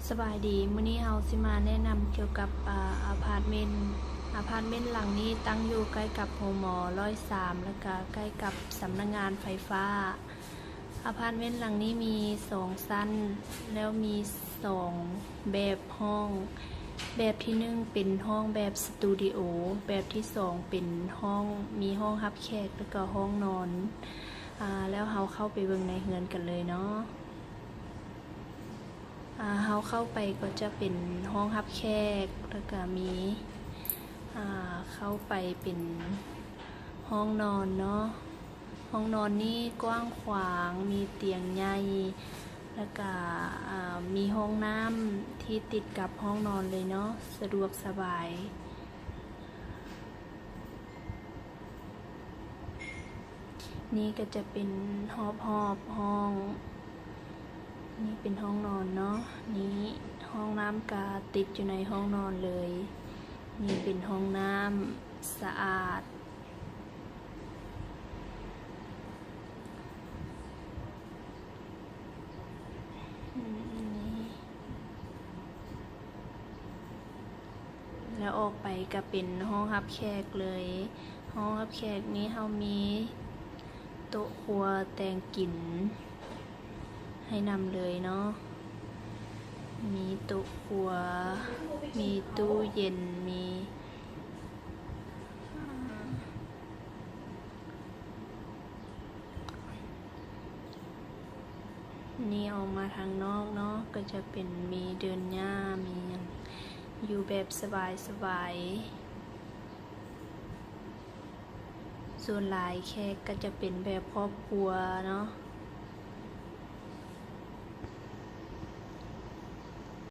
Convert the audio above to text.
ສະບາຍດີ, ມື້ນີ້ເຮົາຊິມາແນະນຳກ່ຽວກັບ ອາ ອາພາດເມັນ. ອາພາດເມັນຫຼັງນີ້ຕັ້ງຢູ່ໃກ້ກັບໂຮງໝໍຮ້ອຍສາມ ແລ້ວກະໃກ້ກັບສຳນັກງານໄຟຟ້າ. ອາພາດເມັນຫຼັງນີ້ມີສອງຊັ້ນ ແລ້ວມີສອງແບບຫ້ອງ. ແບບທີໜຶ່ງເປັນຫ້ອງແບບສະຕູດິໂອ, ແບບທີສອງເປັນຫ້ອງ ມີຫ້ອງຮັບແຂກ ແລ້ວກະຫ້ອງນອນ. ອາ ແລ້ວເຮົາເຂົ້າໄປເບິ່ງໃນເຮືອນກັນເລີຍເນາະ. ອາ ເຮົາເຂົ້າໄປກໍຈະເປັນຫ້ອງຮັບແຂກ ແລ້ວກະມີ ອາ ເຂົ້າໄປເປັນຫ້ອງນອນເນາະ. ຫ້ອງນອນນີ້ກວ້າງຂວາງ, ມີຕຽງໃຫຍ່ ແລ້ວກະ ອາ ມີຫ້ອງນ້ຳທີ່ຕິດກັບຫ້ອງນອນເລີຍເນາະ, ສະດວກສະບາຍ. ນີ້ກໍຈະເປັນຮອບໆຫ້ອງ. ນີ້ເປັນຫ້ອງນອນເນາະ. ນີ້ຫ້ອງນ້ຳກະຕິດຢູ່ໃນຫ້ອງນອນເລີຍ. ນີ້ເປັນຫ້ອງນ້ຳສະອາດ. ອືມ ນີ້ ແລ້ວອອກໄປກະເປັນຫ້ອງຮັບແຂກເລີຍ. ຫ້ອງຮັບແຂກນີ້ເຮົາມີໂຕະຄົວແຕ່ງກິນໃຫ້ນຳເລີຍເນາະ. ມີໂຕະຄົວ, ມີຕູ້ເຢັນ, ມີ ນີ້ອອກມາທາງນອກເນາະ ກໍຈະເປັນມີເດີ່ນຫຍ້າ ມີຫຍັງ ຢູ່ແບບສະບາຍໆ. ສ່ວນຫຼາຍແຂກກໍຈະເປັນແບບຄອບຄົວເນາະ.